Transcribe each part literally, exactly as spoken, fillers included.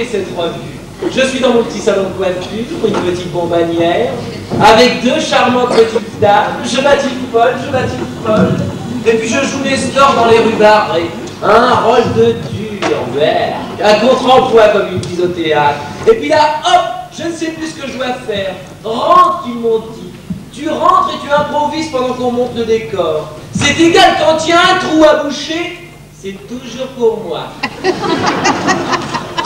cette revue. Je suis dans mon petit salon de coiffure, une petite bonbonnière, avec deux charmantes petites dames. Je batifole, je batifole. Et puis je joue Nestor dans Les Rues Barrées. Un rôle de dur, ouais. Un contre-emploi, comme ils disent au théâtre. Et puis là, hop, je ne sais plus ce que je dois faire. Rentre, ils m'ont dit. Tu rentres et tu improvises pendant qu'on monte le décor. C'est égal, quand il y a un trou à boucher, c'est toujours pour moi.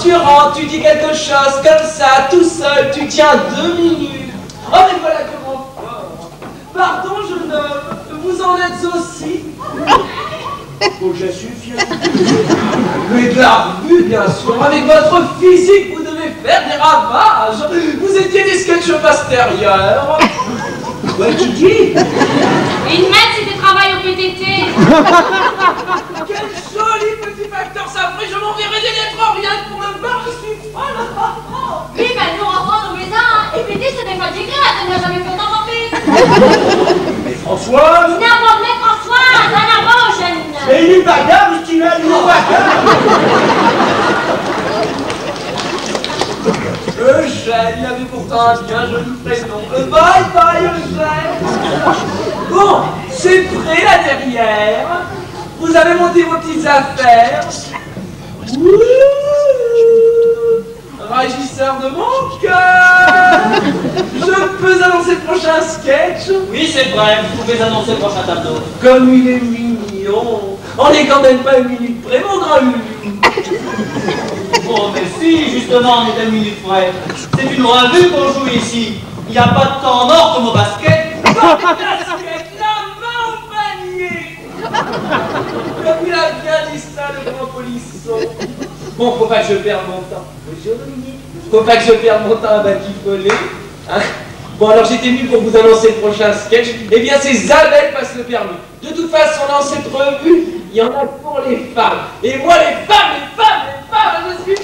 Tu rentres, tu dis quelque chose, comme ça, tout seul, tu tiens deux minutes. Oh, mais voilà comment fort. Pardon, jeune homme, vous en êtes aussi ? Oh, je suis fier. Mais de la revue, bien sûr. Avec votre physique, vous devez faire des ravages. Vous étiez des sketchs postérieurs. Ouais, tu dis ? Une maître, c'était travail au P T T. Quel joli petit facteur, ça, après, je m'enverrai des lettres, rien que pour me faire, je suis folle. Oui, mais nous, on rentre au maison, hein. Et puis, dis, ce n'est pas du grave, elle n'a jamais fait autant d'empire. Mais Françoise ! Il n'a pas de mais Françoise, en avant, jeune. Et il est pas grave, ce qu'il a, il est pas grave. Eugène, il avait pourtant un bien joli prénom. Euh, bye bye, Eugène. Bon, c'est prêt, là, derrière. Vous avez monté vos petites affaires. Ouh. Régisseur de mon cœur. Je peux annoncer le prochain sketch ? Oui, c'est vrai, vous pouvez annoncer le prochain tableau. Comme il est mignon. On n'est quand même pas à une minute près, mon grand Lulu. Oh, mais si, justement, on est à une minute près. C'est une revue qu'on joue ici. Il n'y a pas de temps mort comme au basket. Dans le basket, la main au panier. Comme il a bien dit ça, le grand polisson. Bon, faut pas que je perde mon temps. Bonjour, Dominique. Faut pas que je perde mon temps à batifoler. Hein ? Bon, alors, j'étais venu pour vous annoncer le prochain sketch. Eh bien, c'est Zabel passe le permis. De toute façon, dans cette revue, il y en a pour les femmes. Et moi, les femmes, les femmes, les femmes, je suis